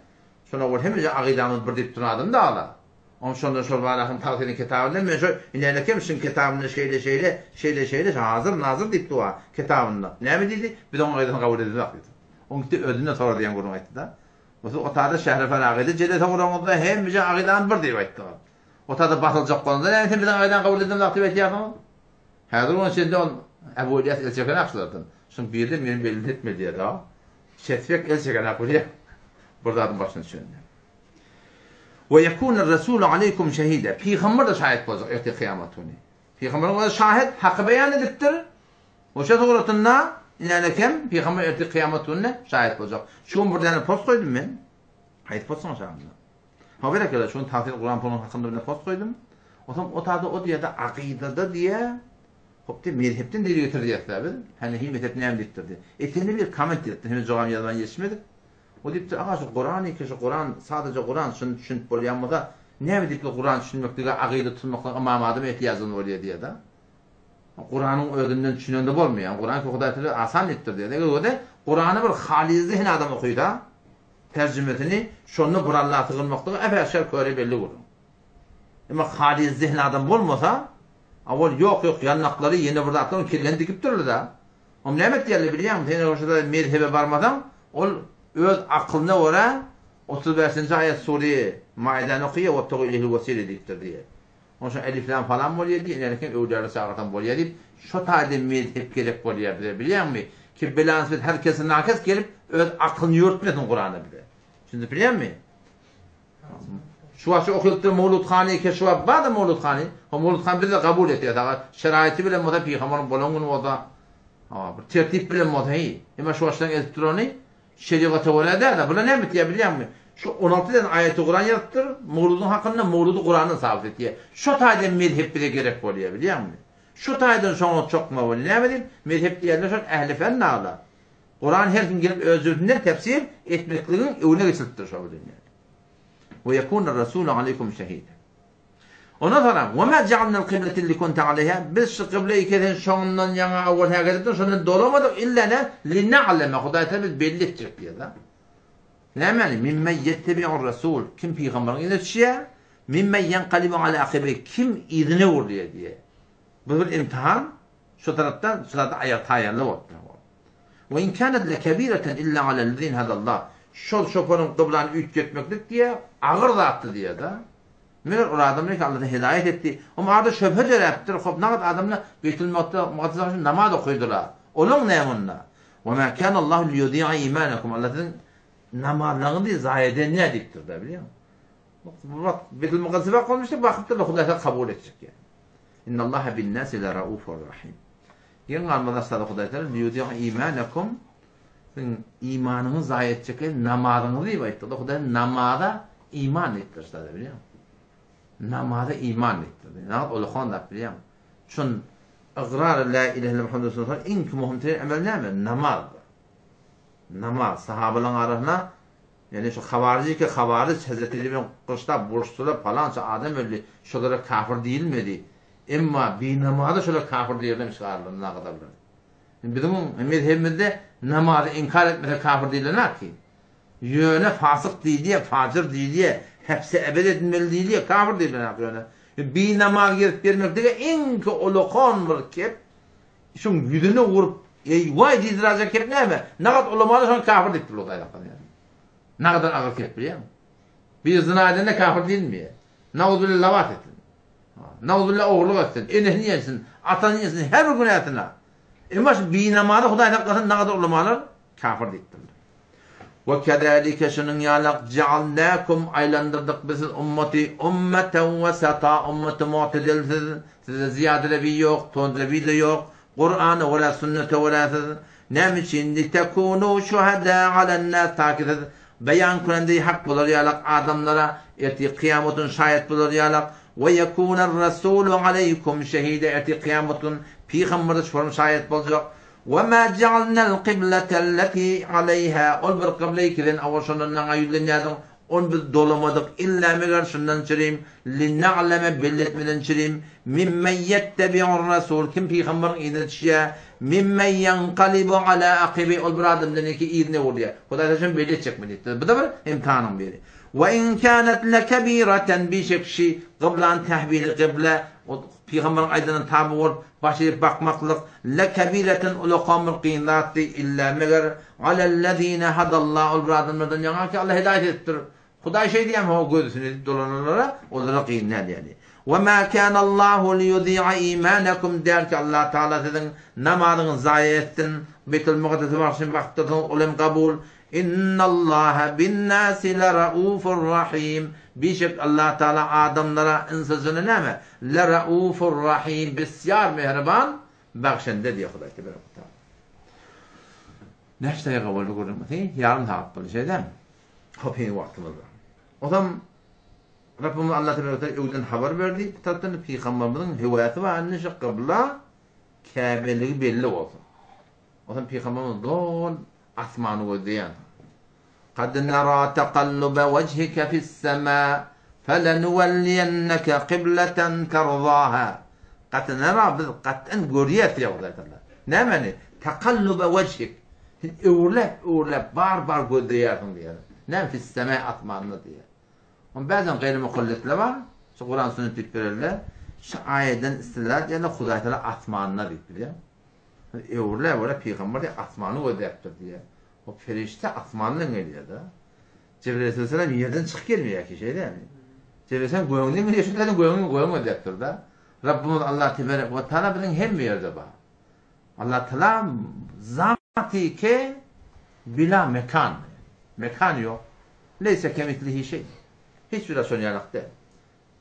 şona görä hemme agydamyz bir diýip duran adam da ala. Oň şonda şol barahym tagsyryň kitabynda men şo inänekem şyň kitabynda şeýle şeýle, şeýle şeýle hazyr nazyr diýip dur kitabynda. Näme diýdi? Biz oň aýdanyny kabul edemzok diýdi. Oň gitdi özünden sora diýen gürrüň aýtdy-da. Bu siz otada şähre feragyda jelese guraňyzda hemmeje agydany bir diýip aýtdy. Otada basyljak bolanda näme sen biziň agydany kabul edemzok diýip aýtýarsyňyz? Häzir onuň içinde ol Ebu Ylýas el çekenak şulardan. Şuň biri-de meni belli etmedi diýýär-de. Çetsek el çekenak bolýar. Bir zadyň başyna düşende. We yekûner resûlu aleýkum şehîde. Pygamber-de şaýat boljak ertir kyýamat güni. Pygamberiň özi şahyt, haky beýan edipdir. Oşa suratynda inänekem pygamber ertir kyýamat gününe şaýat boljak. Şu gün bir däne post goýdum men. Haýsy postuň aşagynda? Ha berekella, şu gün tagsyr Kuran poluň hakynda bir post goýdum. Otam o tada o diýede akydada diýe hop diýe mezhepden delil getir diýýäs biz. Hanefi mezhep näme diýipdir diýe. Eteni bir komment diýipdir. Henüz jogap ýazman ýetişmedik. O diýipdir, Aga şu Kuran eke şu Kuran sadaja Kuran şuny düşünip bolýan bolsa, näme diýip bu Kuran düşünmeklige agyda tutmaklyga Ymam Azam ehtiýajyny bolýar diýýär-de. Kuranyň özünden düşünende bolmaýar. Kuran ki Hudaý Teala asan diýipdir diýýär. Eger özi Kurany bir halyz zihin adam okysa, terjimesini şonda bir Allaha sygynmaklygy äp-äşgär köre belli gürrüň. Emma halyz zihin adam bolmasa, awal ýok-ýok ýannaklary ýene bir zatlar onuň kellesini dikip durly-da. Oňa näme etýärler bilýäňmi? Sen eger şo mezhebe barmasaň, ol öz akylyna görä 35-nji aýat sure Maidäni okaýar, Webtegu ileyhil wesile diýipdir diýýär. Onsoň elif lam falan bolýar diýýär, inerken öwlüýalara çagyrsaň bolýar diýip, şo taýda mezhep gerek bolýar bize bilýäňmi? Ki belansız her kes nakes gelip öz akylyny ýörtmesin Kurana bize. Düşündip bilýäňmi? Şu wagt şu okylypdyr Mowlud hany ke şu wagt bar-da Mowlud hany. O Mowlud han biz-de kabul etýäs aga. Şeraýaty bilen bolsa pygamberyň bolan güni bolsa, ha, bir tertip bilen bolsa heý. Emma şu wagtdan edip durany şerigata görä däl-de. Bular näme etýär bilýäňmi? Şu 16 däne aýaty Kuran ýazypdyr, Mowludyň hakynda Mowludy Kurandan sabyt etýär. Şo taýdan mezhep bize gerek bolýar bilýäňmi? Şo taýdan şoňa çokma bolýar. Näme diýip? Mezhep diýenler şol ähli fen nagla. Kuran her kim gelip öz jübüsinden tefsir etmekligiň öňüne geçilipdir şo bilen ýaly. We yekuna rasulu aleýkum şehide. Ondan soňra we ma ja'alnal kıblete li kunte aleyha biz şu kybleyi kesen şoňundan ýaňa awal häketipdir şondan dolamadyk illa ne lina'leme Hudaý Teala biz belli etjek diýýär da. Nämäni? Mimmen yettebi'ur rasul kim pygamberiň yzyna düşýär? Mimmen ýenkalibu ala akibi kim yzyna öwrülýär diýýär. Bu bir imtihan. Şu tarapdan şu zada aýak taýarly bolupdyr. We in kanat lekebireten illa alellezine hadallah. Şol şopanyň gyblany üýtgetmeklik diýýär, agyr zatdy diýýär-de. Meger ol adamlar ki Allahdan hidaýat etdi. Oňa arada şöbhe döräpdir. Hop nagat adamlar Beýtul Mukaddesde üçin namaz okydylar. Olaň näme onda? We ma kana Allahu liyudi'a imanakum. Allah siziň namazlaryňyzy zaýa eden nä diýipdir-de, bilýäňmi? Bu wagt Beýtul Mukaddese bak bolmuşdy, bakypdyrlar Hudaý sizi kabul etjek ýaly. Innallaha bin-nasi la raufur rahim. Geň galmaz asla Hudaý Teala liyudi'a imanakum siziň imanyňyzy zaýa etjek namazyňyzy diýip aýtdy. Hudaý namaza iman diýipdir şada bilýäňmi? Namaza iman diýipdir. Namaz ulukan zat bilýäňmi? Şun ygrar la ilahe illallah Muhammed Resulullah iň möhüm emel näme? Namaz. Namaz sahabalaryň arasynda Ýöne şu hawaryj eke hawaryj Hezreti Ali bilen gylyçlap uruşdylar, palança adam öldi, şolara kafir diýilmedi. Emma binamaza şolar kafir diýerler çykaryldy nagada bilen. Biziň mezhebimizde namazy inkar etmese kafir diýilenok ki. Ýöne fasyk diýilýär, fajyr diýilýär, hepse ebed edilmeli diýilýär, kafir diýilenok ýöne. Binamaz gezip bermek diňe iňki ulakan bir kep, şuň ýüzüne urup. Eý waý diýdirajak kep näme? Nagat ulamalar şony kafir diýip durlar Hudaý saklasyn ýa. Nagadan agyr kep bilýäňmi? Bir zyna edende kafir diýilmeýär. Nauzubilla lawat etsin. Nauzubilla ogurlyk etsin, enesini ýençsin, atasyny ýençsin, her bir günäsine. Emma şu binamazy Hudaý saklasyn nagadar ulamalar kafir diýipdirler. We kezalike şunuň ýalak ja'alnakum aýlandyrdyk biz siz ummaty ummeten wesata ummaty mu'tedil siz sizde zyýadelebi ýok tondrebi-de ýok Kurana görä sünnete görä siz näme üçin litekunu şuhada alennas ta ki siz beýan kürendeý hak bolar ýalak adamlara ertir kyýamat gün şaýat bolar ýalak we ýekuner rasulu aleýkum şehide ertir kyýamat gün pygamber-de şolam şaýat boljak we ma ja'alnal kybletelleti aleýha ol bir kybleý ki sen owal şondan maňa ýüzlenýärdiň Ony biz dolamadyk, illa meger şundan çürim, lina'leme belli etmeden çürim, mimmen ýettebi'ur-rasul, kim pygamberiň yzyna düşýär, mimmen ýenkalibu ala akibeý, ol bir adamdan ýeke yzyna öwrülýär. Hudaý taala şony belli etjekmi diýipdir. Bu-da bir imtihanyň biri. We in kânat lekebireten, bişek şi gyblany tehwili gyble, ol pygamberiň aýdanyna taby bolup, baş egip bakmaklyk, lekebireten ulakan bir kyn zatdy, illa meger Alellezine hadallah ol bir adamlardan ýaňa ki Allah hidaýat edipdir. Hudaý şeý diýýärmi ho gözüsini edip dolananlara olara kyn däl ýaly. We ma kanallahu liyudi'a imanakum däl ki Allah Taala siziň namazyňyzy zaýa etsin. Beýtul Mukaddese baryşyny bakyp dursaňyz ol hem kabul. Innallaha bin-nasi leraufur rahim. Bişek Allah Taala adamlara ynsa-jyna näme? Leraufur rahim bisýar mähriban Bagşende diýýär Hudaý tebarek we taala. Näçe daýga boldy gürrüňimiz? Ýarym sagat boldy şeýdämi? Hop heniz wagtymyz bar. Ozam Rabbimiz Allah tebarek we taala öwden habar berdi. Bir tarapdan pygamberimiziň höwäsi bar indi şu kybla Käbeligi belli bolsun. Ozam pygamberimiz doly asmany gözleýän. Kad nara taqallube wejhike fis-sema, felenuwelliyenneke kybleten terzaha. Kad nara biz gat'an görýäs diýýär Hudaý Tagala. Nämäni? Taqallube wejhik. Sen öwrüläp, öwrüläp, bar-bar gözleýärsiň diýýär. Näme fis-sema asmanda diýýär. Onuň bäzem gaýry mukallitler bar. Şu Kuran sünnet diýip bererler. Şu aýadan istidlal edýärler Hudaý Tagala asmanda diýip bilýär. Öwrüläp, öwrüläp pygamber diýýär asmany gözläpdir diýýär. O perişde asmandan gelýär-de. Jibril aleyhisselam ýerden çykyp gelmeýär ki, şeýdämi? Jibril aleyhisselam gögünden gelýär, şu taýdan gögüň gögüň gözläpdir-de. Rabbimiz Allah tebarek we taala biziň hemme ýerde bar. Allah taala zaty ke bila mekan. Mekan ýok. Leýse kemislihi şeý. Hiç bir zat şonuň ýalak däl.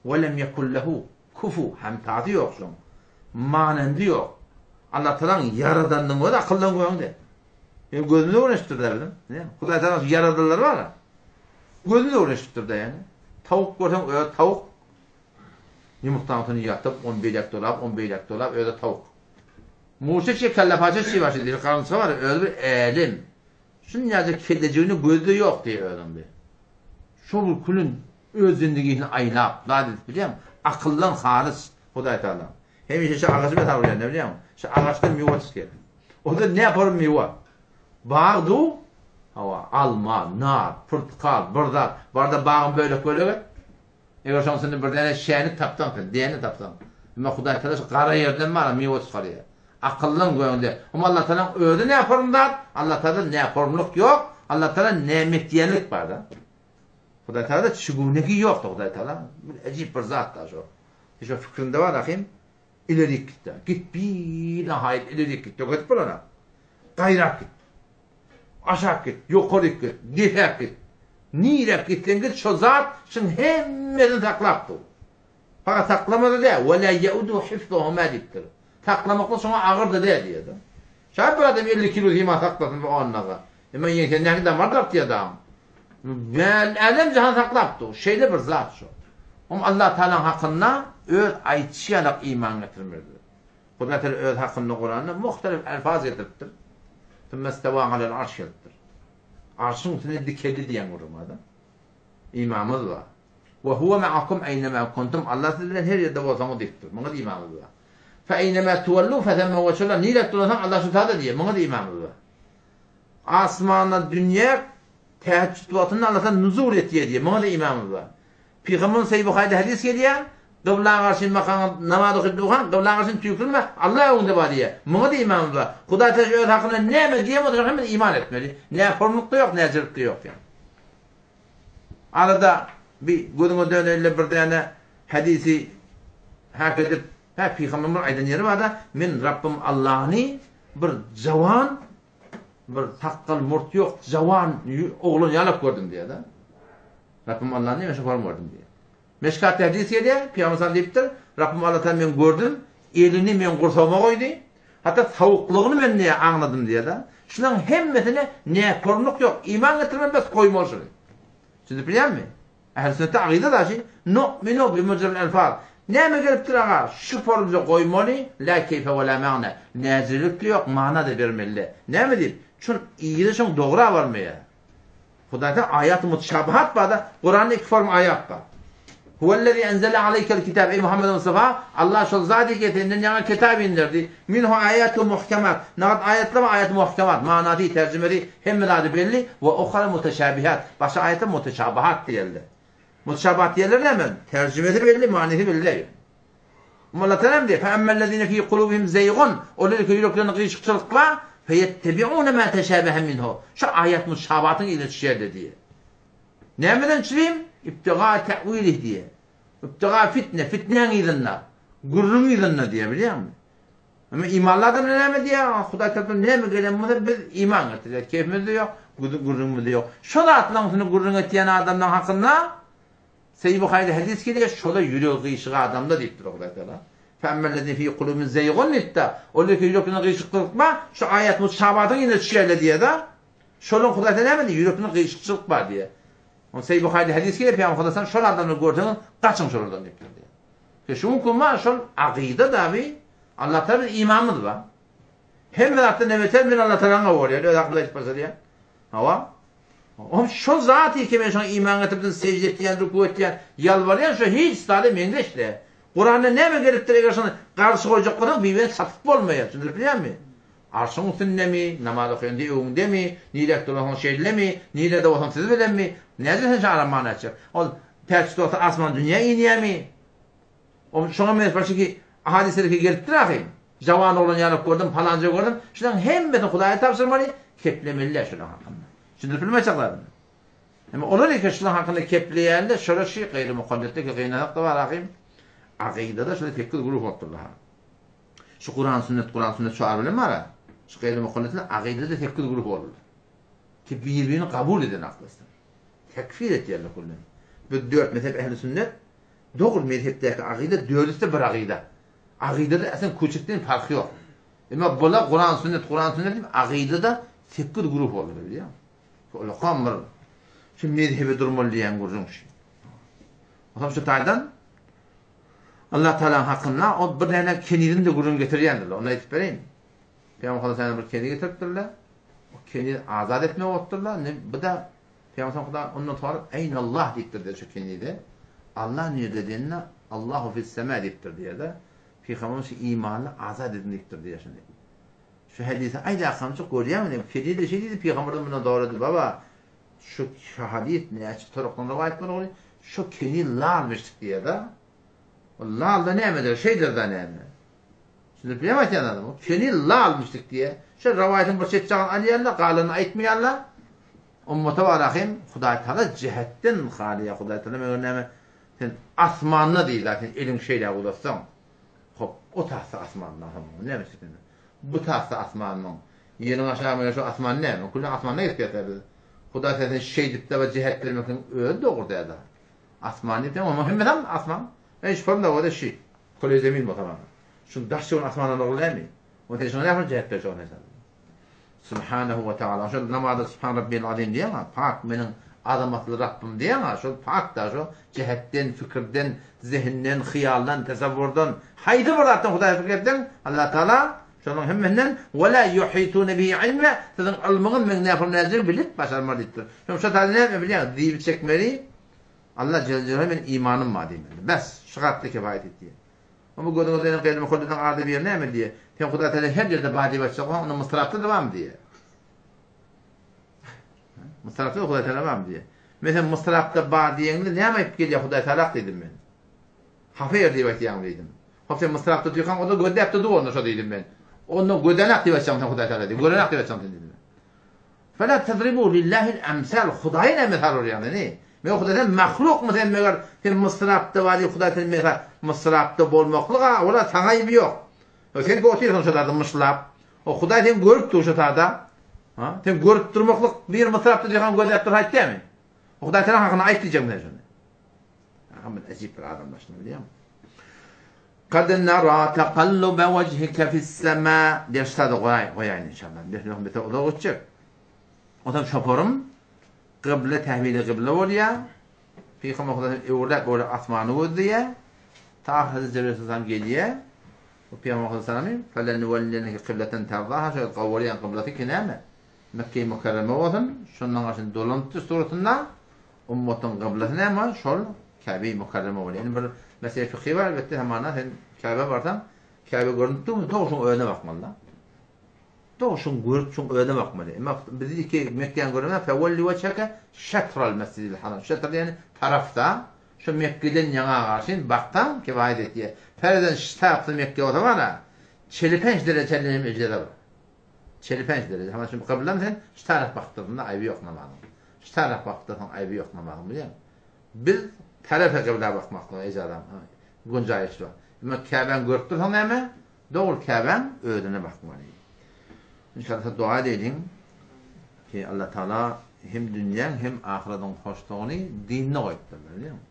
We lem ýekun lehu kufu, hemtasy ýok şoň. Manendy ýok. Allah Tagalaň ýaradanynyň özi akyldan göňde. Ýöne gözümiz öwrenişipdir-dä biziň. Näme? Hudaý Tagalaň şu ýaradanlary bar-a. Gözümiz öwrenişipdir-dä ýani. Tawuk görseň özi tawuk. Ýumurtgaň üstünde ýatyp, ony beýläk dolap, ony beýläk dolap, özi tawuk. Murça çiýe, kellepaça çiýe başlady. Diýip garynça bar, özi bir älem. Şunýaja kellejiginde gözi-de ýok diýýär özüň bir. Şol bir külün Öz zindigisini aýlap, zat edip bilýäňmi? Akyldan haryç Hudaý Tagala. Hemişe şu agajy mysal berýän, bilýäňmi? Şu agaçdan miwe çykýar. Onda ne por miwe? Bag du, hawa, alma, nar, purtkal, bir zat. Barda bagyny bölek-bölek et. Eger şoň içinde bir däne şänik tapsaň sen, däne tapsaň. Emma Hudaý Tagala şu gara ýerden bar, miwe çykarýar. Akyldan göňde. Hem Allah Tagalaň özi näporm zat, Allah Tagala näpormlyk ýok, Allah Tagala nämetýänlik bar-da. Hudaý Tagala çigünegi ýokdy Hudaý Tagala bir ejip bir zat da şo. Şo fikrinde bar ahim ilerik git da. Git binahaýat ilerik git. Ýok edip bolana. Gaýrak git. Aşak git, ýokaryk git, depäk git. Niräk gitseň git şo zat şuň hemmesini saklap dur. Fakat saklamada däl, we la yaudu hifzuhuma diýipdir. Saklamaklyk şoňa agyr-da däl diýýär-de. Şaýat bir adam 50 kilo hima saklasyn bir onnaga. Emma ýeňsesindäki damar dartýar dagyň. Bäl älem jahan saklap dur. Şeýle bir zat şo. Hem Allah Tagalaň hakynda öz aýtşy ýalak iman getirmelidir. Hudaý Tagala öz hakynda Kuranda muhtelif elfaz getiripdir. Sümmestewa alel arş gelipdir. Arşyň üstünde dikeldi diýen gürrüň bar-da. Imamyz bar. We huwe ma'akum eýnemâ kuntum, Allah siz bilen her ýerde bolsaňyz diýipdir. Muňa-da imamyz bar. Fe eýnemâ tuwellû fesemme wejhullah, nirä dolansaň Allah şu tada diýýär. Muňa-da imamyz bar. Asmana dünýä täheçjüt wagtynda Allah taala nuzul etýär diýýär. Muňa-da imamyz bar. Pygamberimiz Sahyh Buharyda hadys gelýär. Gybla garşy bakaňa namaz okyp durkaň, gybla garşy tüýkürme, Allah öňüňde bar diýýär. Muňa-da imanymyz bar. Hudaý Tagala öz hakynda näme diýen bolsa, şoňa hemmesine iman etmeli. Näpornluk-da ýok, näjilik-de ýok ýa. Arada bir gözüňe döneýin-le bir däne hadysy hak edip, hä pygamberimiz aýdan ýeri bar-da, men Rabbym Allany bir jawan, bir sakgal murt ýok, jawan oglan ýalak gördüm diýýär-de. Rabbym Allany men şo form gördüm diýýär. Meşkatda hadys gelýär, Pygamber sallam diýipdir, Rabbym Alla Tagala men gördüm, elini meň gursagyma goýdy, hatda sowuklygyny men diýýär aňladym diýýär-de. Şularyň hemmesine näkorluk ýok, iman getirmeli bes goýmaly şuny. Düşünip bilýäňmi? Ähli sünnetde agyda da şi, nu'minu bi mujril elfaz. Näme gelipdir aga, şu formda goýmaly, la keýfe we la magna. Näjilik-de ýok, mana-da bermeli. Näme diýip? Çün yzy şoň dogra barmaýar. Hudaýda aýat-y mutşabihat bar-da, Kuranda iki form aýat bar. Huwellezî enzele aleýkel kitab, eý Muhammed Mustafa, Allah şol zat eke senden ýaňa kitap inderdi. Minhu aýatun muhkemat, nagat aýatlar bar, aýat muhkemat, manasy, terjimesi, hemme zady belli, we uhara mutşabihat, başga aýatlar mutşabihat diýildi. Mutşabihat diýenler näme? Terjimesi belli, manysy belli däl. Mulla Taala diýýär, Fe'emmellezine fi kulubihim zeýgun, olar ki ýüreklerinde gyşykçylyk bar, feyettebi'une ma teşabehe minhu. Şu aýat muşabatyň yzyna düşýärler diýýär. Nämeden çürim? Ibtiga te'wilih diýýär. Ibtiga fitne, fitnäň yzynda, gürrüň yzynda diýýär, bilýäňmi? Emma imanly adam näme diýýär? Hudaý tarapyndan näme gelen bolsa biz iman getirýäris. Keýfimiz-de ýok, gürrüňimiz-de ýok. Şo zatlaryň üstünde gürrüň etýän adamlaryň hakynda Seýi Buharyda hadys gelýär, şolar ýüregi gyşyk adamlar diýipdir Hudaý Tagala. Fe'emmellezine fi kulubihim zeýgun diýipdir. Olar ki ýüreklerinde gyşyklyk bar, şu aýat mutşabatyň yzyna düşýärler diýýär-de. Şolaryň Hudaý Tagala näme diýýär? Ýüreklerinde gyşykçylyk bar diýýär. Oň Seýi Buharyda hadys gelýär, Pygamber Hudaý şol adamlary görseňiz, gaçyň şolardan diýipdir diýýär. Ki şu günki bar şol akyda dabi Allah Tagala biz imanymyz bar. Hemme zatdan ne beter men Allah Tagalaňa bolýar, öz hakymda aýdyp başlaýar. Hawa. Ohm şol zat ki men şoňa iman getirdim, sejde etýän, ruku etýän, ýalbarýan şo hiç zada meňzeş däl. Kuranda näme gelipdir eger şony garşy goýjak bolsaň bir-birine çatyp bolmaýar. Düşündirip bilýärmi? Arşyň üstündemi, namaz okaýanda öňüňdemi, niräkde bolsaň şeýlemi, nirede bolsaň siz bilenmi? Nädip sen şo ara many açjak? Ol täç dosty asman dünýä inýärmi? Ol şoňa meňzeş başga ki hadyslar ki gelipdir ahy. Jawan oglan ýalyk gördüm, palanja gördüm. Şularyň hemmesini Hudaýa tabşyrmaly, keplemeli däl şularyň hakynda. Düşündirip bilmejek zadyny. Emma olar eke şularyň hakynda kepleýände şolar şi gaýry mukallitde ki gynanak da bar ahym. Akydada şular sekiz guruh bolupdyrlar. Şu Kuran sünnet, Kuran sünnet şu ar bilen bar. Şu gaýry mukallitler akydada sekiz guruh boldular. Ki bir-birini kabul eden aklasyn. Tekfir etýärler kullen. Bu dört mezhep ehli sünnet Dogry mezhepdäki agyda dördüsi-de bir agyda. Agydada äslen köçekden parhy ýok. Emma bular Kuran sünnet Kuran sünnet diýip agydada sekiz guruh boldy bilýäňmi? Ulakam bir şu mezhebe durmaly diýen gürrüň şu. Onsoň şu taýdan Allah Taala hakynda o bir näme kenizini de gürrüň getirýändirler. Ony aýdyp bereýin. Pygamber sallallahu aleyhi bir keniz getiripdirler. O keniz azat etmek bolupdyrlar. Indi bu da Pygamber Huda ondan sorap, Eýnallah diýipdir diýýär şu kenize. Allah nirde diýende, Allahu fis-sema diýipdir diýýär-de. Pygamberimiz şu imanly azat edin diýipdir diýýär şuny. Şu hadysy aýdakamçyk görýäňmi diýip, kenize şeý diýdi, pygamberden mundan sorady, baba, şu hadys näçe tarapdan rowaýat bolan, şu keniz lalmyşdyk diýýär-de. Ol lal-da nämedir, şeýdir-de näme. Düşünip bilýäňmi aýtýan zadymy? Keniz lalmyşdyk diýýär. Şu rowaýatyň bir çetjagyn alýarlar, galanyny aýtmaýarlar. Ummata bar ahim Hudaý Taala jähetden halyýa Hudaý Taala meger näme sen asmanda diýdi sen eliň şeýläk uzatsaň hop o tasda asmanda hom näme sen bu tasda asmanyň ýeriň aşagy meger şu asman näme külli asmanda gezip ýatýar biz Hudaý sen sen şeýdip-de bir jähet bermekligiň özi dogry däl-de asman diýseň onuň hemmesem asman eý şu forma bolsa şi köle zemin bolsa şuň daş çygan asmandan dogry dälmi o sen şoňa nähili jähet berjek sen Subhanehu we Teala. Şol namazda Subhan Rabbiyel Azim diýýäň-a, pak meniň azamatly Rabbym diýýäň-a, şol pak-da, şo jähetden, fikirden, zehinden, hyýaldan, tesewwurdan, haýsy bir zatdan Hudaýy pikir etseň, Allah Taala şonuň hemmesinden we la yuhitune bihi ilma, siziň ylmyňyz meň nähili bilip başarmaz diýipdir. Şonuň şo taýda näme bilýäň, diýip çekmeli, Allah jelle jelaluhu meniň imanym bar diýmeli. Bes, şu zatda kifaýat etýär. Onda gözüňe dönen gaýry mukaddesiň ady biri näme diýýär? Sen Hudaý Tagala her ýerde bar diýip aýtjak bolsaň, onda Mysrapda-da barmy diýýär. Mysrapda-da Hudaý Tagala barmy diýýär. Men sen Mysrapda bar diýeňde näme aýyp gelýär Hudaý Tagala diýdim men. Hapa ýer diýip aýtýaň diýdim. Hop sen mysrapda otyrkaň o-da gözläp durdy onda şo diýdim men. Onda gözenak diýip aýtjaň sen Hudaý Tagala diýdim. Görenak diýip aýtjaň sen diýdim. Fela tadribu lillahil emsal Hudaýa näme mysal urýaň sen eý. Men Hudaý sen mahlukmy sen meger sen mysrapda bar diýip Hudaý sen mesa mysrapda bolmaklyga ola saňa aýby ýok. Sen otyrsyň şo zady myşlap. O Hudaý seni görüp dur şo sada. Ha? Sen görüp durmaklyk bir mysrapda diýen gözläp dur aýtýamy? Hudaý sen hakyny aýt diýjek men şony. Agam biz ajyp bir adamlar şuny bilýäňmi? Kad nara taqallube wejhike fis-sema diýen şada goýaý, goýaýyn inşallah. Besmillah beter uzak ötjek. Ondan şoparym gybla täwili gybla bolýar. Pygamber Hudaý öwrüläp öwrüläp asmany gözleýär. Ta Hazreti Jibril aleyhisselam gelýär. O Pygamber Hudaý salamy felenuwellenneke kybleten tardaha şo gowurýan gyblasy ki näme? Mekge-i Mükerreme bolsun, şondan gaşyn dolanypdyr suratynda. Ummatyň gyblasy näme? Şol Käbe-i Mükerreme bolýar. Indi bir mesele fykhy bar, elbetde, hamana sen Käbä barsaň, Käbe görnüp durmy, dogry şoň özüne bakmaly-da. Dogry şoň görüp, şoň özüne bakmaly. Emma bizniki Mekgäni göremä, fewelli wejheke şetral mesjidil haram. Şetr diýeni tarafda, şo Mekgeden ýaňa garşyn baksaň, kifaýat etýär. Ferzen şu tarapda Mekge bolsa bar-a, çelipenç dereje çenli hem ejder bar. Çelipenç dereje. Hamana şu kyblam sen şu tarap bakdyrdyňda aýby ýok namazyň. Şu tarap bakdyrsaň aýby ýok namazyň bilýäňmi? Biz tarefe kybla bakmaklyga ejazam gunjaýyş bar. Emma Käbäni görüp dursaň näme? Dogry Käbäň özüne bakmaly. Inşallah dua edeýliň ki Allah Taala hem dünýäň hem ahyradyň hoşlugyny dinde goýupdyr bilýäňmi?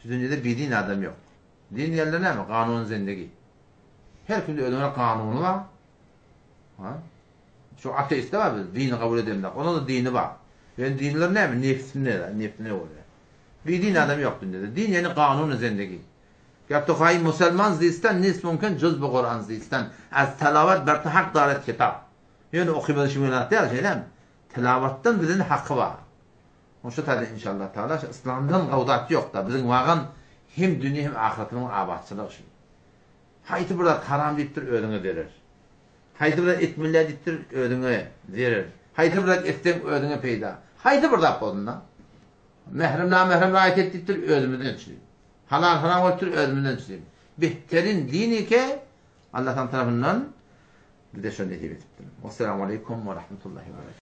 Şu dünýede bidin adam ýok. Din diýende näme? Kanun zindigi. Her kimde özüne kanuny bar. Ha? Şu ateist bar biz dini kabul edemzok. Onuň da dini bar. Ýöne dinler näme? Nefsine, nefsine görä. Bir din adam ýok dünýede. Din ýani kanuny zindigi. Ger tu haý musulman zistan nist mumkin juz bu Kur'an zistan. Az tilawat ber tu hak daret kitap. Ýöne okymaz şu bilen däl şeýlemi? Tilawatdan bizin haky bar. Şu taýda inşallah taala şu yslamdan gawzat ýok da. Biziň wagan hem dünýe hem ahyretimiziň abatçylygy şu. Haýsy bir zat haram diýipdir özüňe zerer. Haýsy bir zat etmeli däl diýipdir özüňe zerer. Haýsy bir zat etseň özüňe peýda. Haýsy bir zat bolsun-da. Mährem namährem raýat et diýipdir özümizden üçin. Halal haram goýupdyr özümizden üçin. Behterin din eke Allah tarapyndan bize şony nesip edipdir. Wessalamu aleýkum we rahmetullahi we berekatuh.